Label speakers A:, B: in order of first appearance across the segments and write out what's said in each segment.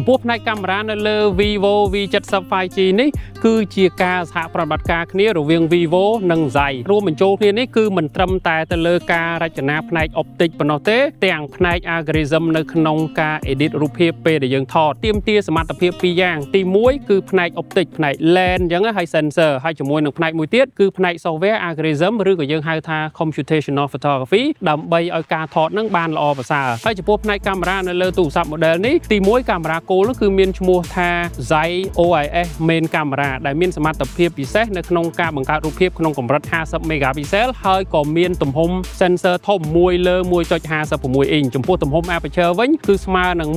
A: ចំពោះផ្នែកកាមេរ៉ានៅលើ Vivo V70 5G នេះគឺជាការសហប្រតិបត្តិការគ្នារវាង Vivo និង Zeiss រួមបញ្ចូលគ្នានេះគឺមិនត្រឹមតែទៅលើការរចនាផ្នែក optic ប៉ុណ្ណោះទេទាំងផ្នែក algorithm នៅក្នុងការ edit រូបភាពពេលដែលយើងថតទាមទារសមត្ថភាពពីរយ៉ាងទី1គឺផ្នែក optic ផ្នែក lens អញ្ចឹងហើយ sensor ហើយជាមួយនឹងផ្នែកមួយទៀតគឺផ្នែក software algorithm ឬក៏យើងហៅថា computational photography ដើម្បីឲ្យការថតនឹងបានល្អប្រសើរហើយចំពោះផ្នែកកាមេរ៉ានៅលើទូរស័ព្ទ model នេះទី1កាមេរ៉ាគោលនោះគឺមានឈ្មោះថា Zeiss OIS main camera ដែលមានសមត្ថភាពពិសេសនៅក្នុងការបង្កើតរូបភាពក្នុងកម្រិត50 megapixel ហើយក៏មានទំហំ sensor ធំ1លើ1.56អ៊ីងចំពោះទំហំ aperture វិញគឺស្មើនឹង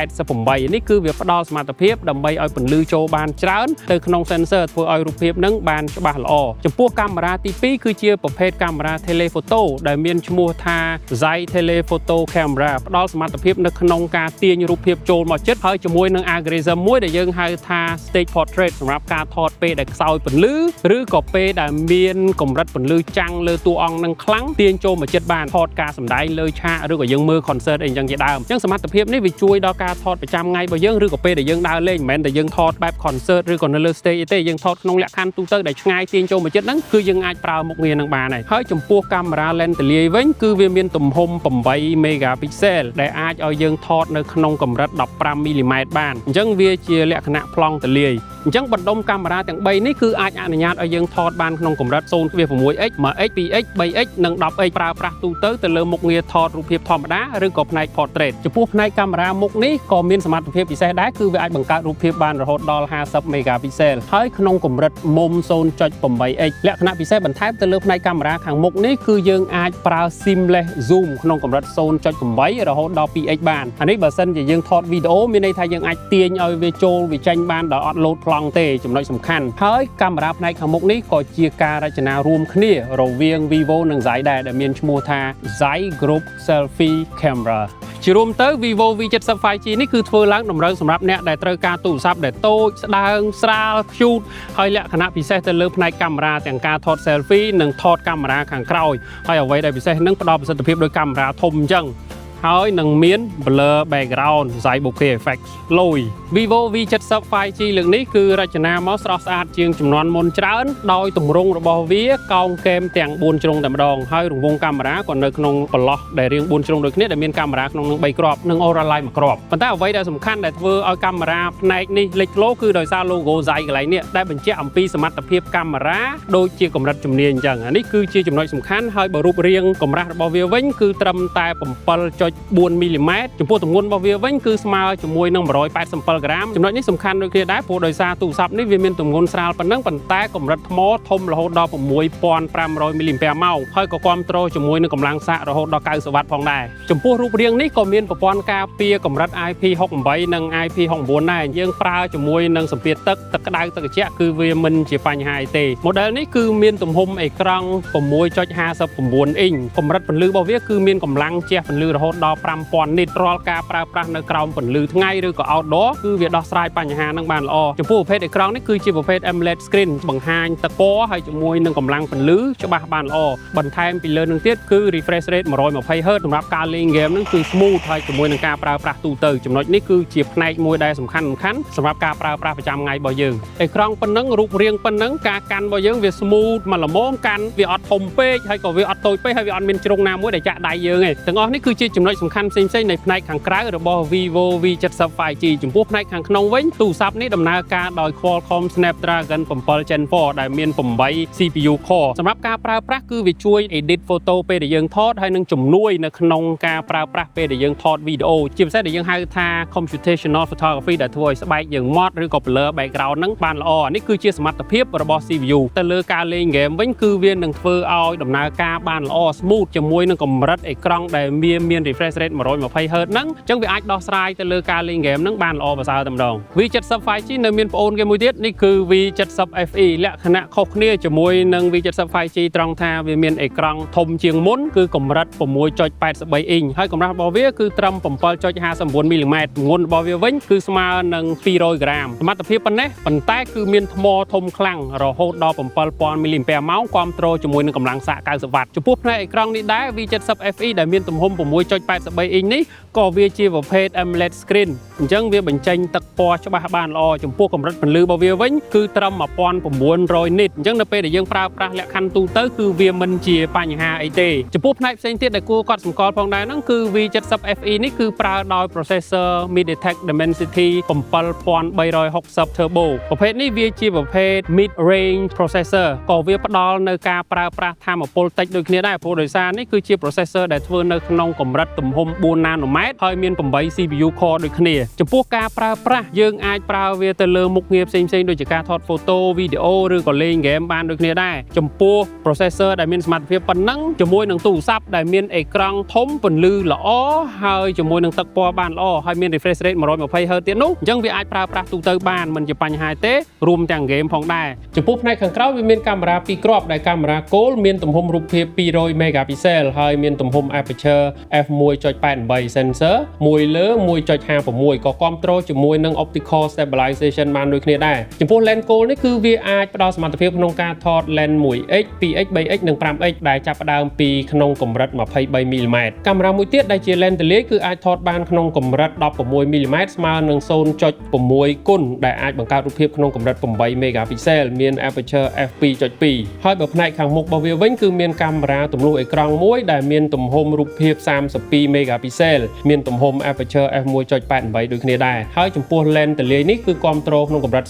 A: 1.88នេះគឺវាផ្ដល់សមត្ថភាពដើម្បីឲ្យពន្លឺចូលបានច្រើនទៅក្នុង sensor ធ្វើឲ្យរូបភាពនឹងបានច្បាស់ល្អចំពោះកាមេរ៉ាទី2គឺជាប្រភេទកាមេរ៉ា telephoto ដែលមានឈ្មោះថា Zeiss Telephoto Camera ផ្ដល់សមត្ថភាពនៅក្នុងការទាញរូបភាពចូលមកជិតហើយជាមួយនឹង algorithm មួយដែលយើងហៅថា stage portrait សម្រាប់ការថតពេលដែលខ្សោយពន្លឺឬក៏ពេលដែលមានកម្រិតពន្លឺចាំងលើតួអង្គនឹងខ្លាំងទាញចូលមកជិតបានថតការសម្ដែងលើឆាកឬក៏យើងមើល concert អីអញ្ចឹងជាដើមអញ្ចឹងសមត្ថភាពនេះវាជួយដល់ការថតប្រចាំថ្ងៃរបស់យើងឬក៏ពេលដែលយើងដើរលេងមិនមែនតែយើងថតបែប concert ឬក៏នៅលើ stage អីទេយើងថតក្នុងលក្ខខណ្ឌទូទៅដែលឆ្ងាយទាញចូលមកជិតហ្នឹងគឺយើងអាចប្រើមុខងារហ្នឹងបានហើយហើយចំពោះកាមេរ៉ា lens ទូលាយវិញគឺវាមានទំហំ8 megapixel ដែលអាចឲ្យយើងថតនៅក្នុងកម្រិត15មីលីម៉ែត្របានអញ្ចឹងវាជាលក្ខណៈប្លង់ទូលាយអញ្ចឹងបណ្ដុំកាមេរ៉ាទាំង3នេះគឺអាចអនុញ្ញាតឲ្យយើងថតបានក្នុងកម្រិត 0.6x 1x 2x 3x និង 10x ប្រើប្រាស់ទូទៅទៅលើមុខងារថតរូបភាពធម្មតាឬក៏ផ្នែក portrait ចំពោះផ្នែកកាមេរ៉ាមុខនេះក៏មានសមត្ថភាពពិសេសដែរគឺវាអាចបង្កើតរូបភាពបានរហូតដល់50 megapixel ហើយក្នុងកម្រិតមុំ 0.8x លក្ខណៈពិសេសបន្ថែមទៅលើផ្នែកកាមេរ៉ាខាងមុខនេះគឺយើងអាចប្រើ seamless zoom ក្នុងកម្រិត0.8រហូតដល់ 2x បានអានេះបើសិនជាយើងថតវីដេអូមានន័យថាយើងអាចទាញឲ្យវាចូលវាចេញបានដោយអត់លោតប្លង់ទេចំណុចសំខាន់ហើយកាមេរ៉ាផ្នែកខាងមុខនេះក៏ជាការរចនារួមគ្នារវាង Vivo និង Zeiss ដែរដែលមានឈ្មោះថា Zeiss Group Selfie Camera ជារួមទៅ Vivo V70 5G នេះគឺធ្វើឡើងតម្រូវសម្រាប់អ្នកដែលត្រូវការទូរស័ព្ទដែលតូចស្ដើងស្រាល cute ហើយលក្ខណៈពិសេសទៅលើផ្នែកកាមេរ៉ាទាំងការថត selfie និងថតកាមេរ៉ាខាងក្រោយហើយអ្វីដែលពិសេសនឹងផ្ដល់ប្រសិទ្ធភាពដោយកាមេរ៉ាធំអញ្ចឹងហើយនឹងមាន blur background Zeiss bokeh effect លយ Vivo V70 5G លើកនេះគឺរចនាមកស្រស់ស្អាតជាងជំនាន់មុនច្រើនដោយទម្រង់របស់វាកោងគែមទាំង4ជ្រុងតែម្ដងហើយរង្វង់កាមេរ៉ាក៏នៅក្នុងប្រឡោះដែលរាង4ជ្រុងដូចគ្នាដែលមានកាមេរ៉ាក្នុងនឹង3គ្រាប់និង Aura Light មួយគ្រាប់ប៉ុន្តែអ្វីដែលសំខាន់ដែលធ្វើឲ្យកាមេរ៉ាផ្នែកនេះលេចធ្លោគឺដោយសារ logo Zeiss កន្លែងនេះដែលបញ្ជាក់អំពីសមត្ថភាពកាមេរ៉ាដូចជាកម្រិតជំនាញអញ្ចឹងអានេះគឺជាចំណុចសំខាន់ហើយបើរូបរាងកម្រាស់របស់វាវិញគឺត្រឹមតែ7.4មីលីម៉ែត្រចំពោះទម្ងន់របស់វាវិញគឺស្មើជាមួយនឹង187ក្រាមចំណុចនេះសំខាន់ដូចគ្នាដែរព្រោះដោយសារទូរស័ព្ទនេះវាមានទម្ងន់ស្រាលប៉ុណ្ណឹងប៉ុន្តែកម្រិតថ្មធំរហូតដល់6500មីលីអាំពែម៉ោងហើយក៏គាំទ្រជាមួយនឹងកម្លាំងសាករហូតដល់90វ៉ាត់ផងដែរចំពោះរូបរាងនេះក៏មានប្រព័ន្ធការពារកម្រិត IP68 និង IP69 ដែរយើងប្រើជាមួយនឹងសម្ពាធទឹកទឹកក្តៅទឹកត្រជាក់គឺវាមិនជាបញ្ហាអីទេ model នេះគឺមានទំហំអេក្រង់6.59អ៊ីងកម្រិតពន្លឺរបស់វាគឺមានកម្លាំងជះពន្លឺរហូតដល់5000 nit រាល់ការប្រើប្រាស់នៅក្រោមពន្លឺថ្ងៃឬក៏ outdoor គឺវាដោះស្រាយបញ្ហានឹងបានល្អចំពោះប្រភេទអេក្រង់នេះគឺជាប្រភេទ AMOLED screen បង្ហាញទឹកពណ៌ហើយជាមួយនឹងកម្លាំងពន្លឺច្បាស់បានល្អបន្ថែមពីលើនឹងទៀតគឺ refresh rate 120 Hz សម្រាប់ការលេង game នឹងគឺ smooth ហើយជាមួយនឹងការប្រើប្រាស់ទូទៅចំណុចនេះគឺជាផ្នែកមួយដែលសំខាន់សំខាន់សម្រាប់ការប្រើប្រាស់ប្រចាំថ្ងៃរបស់យើងអេក្រង់ប៉ុណ្ណឹងរូបរាងប៉ុណ្ណឹងការកាន់របស់យើងវា smooth មកល្មមកាន់វាអត់ធំពេកហើយក៏វាអត់តូចពេកហើយវាអត់មានជ្រុងណាមួយដែលចាក់ដៃយើងទេទាំងអស់នេះគឺជាចំណុចសំខាន់ផ្សេងៗនៃផ្នែកខាងក្រៅរបស់ Vivo V70 5G ចំពោះផ្នែកខាងក្នុងវិញទូរស័ព្ទនេះដំណើរការដោយ Qualcomm Snapdragon 7 Gen 4ដែលមាន8 CPU core សម្រាប់ការប្រើប្រាស់គឺវាជួយ edit photo ពេលដែលយើងថតហើយនឹងជំនួយនៅក្នុងការប្រើប្រាស់ពេលដែលយើងថតវីដេអូជាពិសេសដែលយើងហៅថា computational photography ដែលធ្វើឲ្យស្បែកយើងម៉ត់ឬក៏ blur background ហ្នឹងបានល្អនេះគឺជាសមត្ថភាពរបស់ CPU ទៅលើការលេង game វិញគឺវានឹងធ្វើឲ្យដំណើរការបានល្អ smooth ជាមួយនឹងកម្រិតអេក្រង់ដែលមាន refresh rate 120 Hz ហ្នឹងអញ្ចឹងវាអាចដោះស្រាយទៅលើការលេង game ហ្នឹងបានល្អប្រសើរតែម្ដង V70 5G នៅមានប្អូនគេមួយទៀតនេះគឺ V70 FE លក្ខណៈខុសគ្នាជាមួយនឹង V70 5G ត្រង់ថាវាមានអេក្រង់ធំជាងមុនគឺកម្រិត6.83អ៊ីងហើយកម្រាស់របស់វាគឺត្រឹម7.59មីលីម៉ែត្រទម្ងន់របស់វាវិញគឺស្មើនឹង200ក្រាមសមត្ថភាពប៉ុណ្ណេះប៉ុន្តែគឺមានថ្មធំខ្លាំងរហូតដល់7000មីលីអាំពែម៉ោងគាំទ្រជាមួយនឹងកម្លាំងសាក90វ៉ាត់ចំពោះផ្នែកអេក្រង់នេះដែរ V70 FE ដែលមានទំហំ6.83 6.83 អ៊ីងនេះក៏វាជាប្រភេទ AMOLED screen អញ្ចឹងវាបញ្ចេញទឹកពណ៌ច្បាស់បានល្អចំពោះកម្រិតពន្លឺរបស់វាវិញគឺត្រឹម1900 nit អញ្ចឹងនៅពេលដែលយើងប្រើប្រាស់លក្ខខណ្ឌទូទៅគឺវាមិនជាបញ្ហាអីទេចំពោះផ្នែកផ្សេងទៀតដែលគួរកត់សម្គាល់ផងដែរហ្នឹងគឺ V70 FE នេះគឺប្រើដោយ processor MediaTek Dimensity 7360 Turbo ប្រភេទនេះវាជាប្រភេទ mid range processor ក៏វាផ្ដល់នៅការប្រើប្រាស់ថាមពលតិចដូចគ្នាដែរព្រោះដោយសារនេះគឺជា processor ដែលធ្វើនៅក្នុងកម្រិតទំហំ4 nanometer ហើយមាន8 CPU core ដូចគ្នាចំពោះការប្រើប្រាស់យើងអាចប្រើវាទៅលើមុខងារផ្សេងៗដូចជាការថត photo វីដេអូឬក៏លេងហ្គេមបានដូចគ្នាដែរចំពោះ processor ដែលមានសមត្ថភាពប៉ុណ្ណឹងជាមួយនឹងទូរស័ព្ទដែលមានអេក្រង់ធំពន្លឺល្អហើយជាមួយនឹងទឹកពណ៌បានល្អហើយមាន refresh rate 120 Hz ទៀតនោះអញ្ចឹងវាអាចប្រើប្រាស់ទូទៅបានមិនជាបញ្ហាទេរួមទាំងហ្គេមផងដែរចំពោះផ្នែកខាងក្រោយវាមានកាមេរ៉ាពីរគ្រាប់ដែលកាមេរ៉ាគោលមានទំហំរូបភាព200 megapixel ហើយមានទំហំ aperture f1.88 sensor 1លើ1.56ក៏គ្រប់គ្រងជាមួយនឹង optical stabilization បានដូចគ្នាដែរចំពោះ lens គោលនេះគឺវាអាចផ្ដល់សមត្ថភាពក្នុងការថត lens 1x 2x 3x និង 5x ដែលចាប់ផ្ដើមពីក្នុងកម្រិត23 mm កាមេរ៉ាមួយទៀតដែលជា lens ទូលាយគឺអាចថតបានក្នុងកម្រិត16 mm ស្មើនឹង0.6គុណដែលអាចបង្កើតរូបភាពក្នុងកម្រិត8 megapixel មាន aperture f2.2 ហើយបើផ្នែកខាងមុខរបស់វាវិញគឺមានកាមេរ៉ាទម្លុះអេក្រង់មួយដែលមានទំហំរូបភាព32 megapixel មានទំហំ aperture f1.88 ដូចគ្នាដែរហើយចំពោះ lens ទូលាយនេះគឺគ្រប់គ្រងក្នុងកម្រិត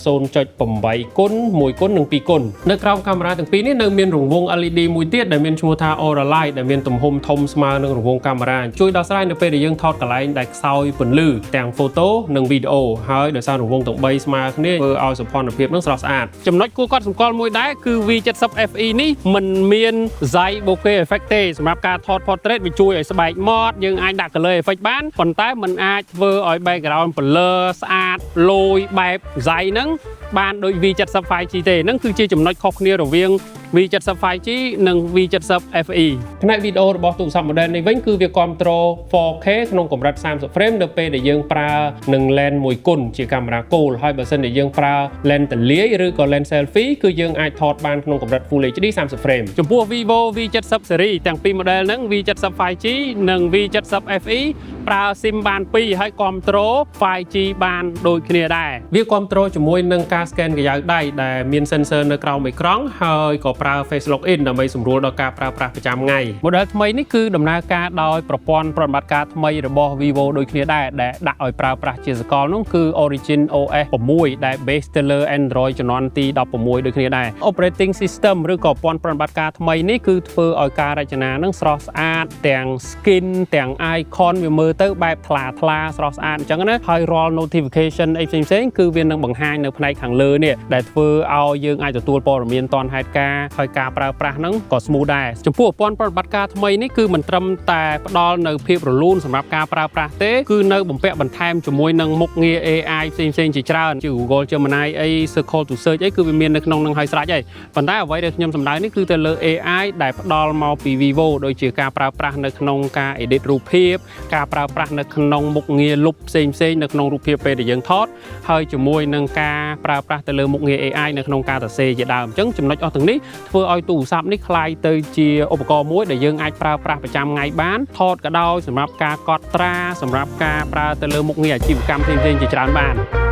A: 0.8គុណ1គុណនិង2គុណនៅក្រោមកាមេរ៉ាទាំងពីរនេះនៅមានរង្វង់ LED មួយទៀតដែលមានឈ្មោះថា Aura Light ដែលមានទំហំធំស្មើនឹងរង្វង់កាមេរ៉ាជួយដោះស្រាយនៅពេលដែលយើងថតកន្លែងដែលខ្សោយពន្លឺទាំង photo និងវីដេអូហើយដោយសាររង្វង់ទាំង3ស្មើគ្នាធ្វើឲ្យសោភ័ណភាពនឹងស្រស់ស្អាតចំណុចគួរកត់សម្គាល់មួយដែរគឺ V70 FE នេះមិនមាន Zeiss bokeh effect ទេសម្រាប់ការថត portrait វាជួយឲ្យស្បែកម៉ត់យើងអាចដាក់ color effect បានប៉ុន្តែมันអាចធ្វើឲ្យ background blur ស្អាតលយបែប Zeiss ហ្នឹងបានដូច V70 5G ទេហ្នឹងគឺជាចំណុចខុសគ្នារវាង V70 5G និង V70 FE ផ្នែកវីដេអូរបស់ទូរស័ព្ទ model នេះវិញគឺវាគ្រប់គ្រង 4K ក្នុងកម្រិត30 frame នៅពេលដែលយើងប្រើនឹង lens មួយគុណជាកាមេរ៉ាគោលហើយបើសិនជាយើងប្រើ lens ទូលាយឬក៏ lens selfie គឺយើងអាចថតបានក្នុងកម្រិត Full HD 30 frame ចំពោះ Vivo V70 series ទាំងពីរ model ហ្នឹង V70 5G និង V70 FE ប្រើ SIM បាន2ហើយគ្រប់គ្រង 5G បានដូចគ្នាដែរវាគ្រប់គ្រងជាមួយនឹងការ scan ក្រយៅដៃដែលមាន sensor នៅក្រោមអេក្រង់ហើយក៏ប្រើ Face Login ដើម្បីសម្រួលដល់ការប្រើប្រាស់ប្រចាំថ្ងៃ model ថ្មីនេះគឺដំណើរការដោយប្រព័ន្ធប្រតិបត្តិការថ្មីរបស់ Vivo ដូចគ្នាដែរដែលដាក់ឲ្យប្រើប្រាស់ជាសកលនោះគឺ Origin OS 6ដែល base ទៅលើ Android ជំនាន់ទី16ដូចគ្នាដែរ Operating System ឬក៏ប្រព័ន្ធប្រតិបត្តិការថ្មីនេះគឺធ្វើឲ្យការរចនានឹងស្រស់ស្អាតទាំង skin ទាំង icon វាមើលទៅបែបថ្លាថ្លាស្រស់ស្អាតអញ្ចឹងណាហើយរាល់ notification អីផ្សេងៗគឺវានឹងបង្ហាញនៅផ្នែកខាងលើនេះដែលធ្វើឲ្យយើងអាចទទួលព័ត៌មានទាន់ហេតុការណ៍ហើយការប្រើប្រាស់ហ្នឹងក៏ smooth ដែរចំពោះប្រព័ន្ធប្រតិបត្តិការថ្មីនេះគឺមិនត្រឹមតែផ្ដល់នៅភាពរលូនសម្រាប់ការប្រើប្រាស់ទេគឺនៅបំពាក់បន្ថែមជាមួយនឹងមុខងារ AI ផ្សេងៗជាច្រើនជា Google Gemini អី Circle to Search អីគឺវាមាននៅក្នុងនឹងហើយស្រេចហើយប៉ុន្តែអ្វីដែលខ្ញុំសម្ដៅនេះគឺទៅលើ AI ដែលផ្ដល់មកពី Vivo ដូចជាការប្រើប្រាស់នៅក្នុងការ edit រូបភាពការប្រើប្រាស់នៅក្នុងមុខងារលុបផ្សេងៗនៅក្នុងរូបភាពពេលដែលយើងថតហើយជាមួយនឹងការប្រើប្រាស់ទៅលើមុខងារ AI នៅក្នុងការសរសេរជាដើមអញ្ចឹងចំណុចអស់ទាំងនេះធ្វើឲ្យទូរស័ព្ទនេះក្លាយទៅជាឧបករណ៍មួយដែលយើងអាចប្រើប្រាស់ប្រចាំថ្ងៃបានថតក៏ដោយសម្រាប់ការកត់ត្រាសម្រាប់ការប្រើទៅលើមុខងារអាជីវកម្មផ្សេងៗជាច្រើនបាន។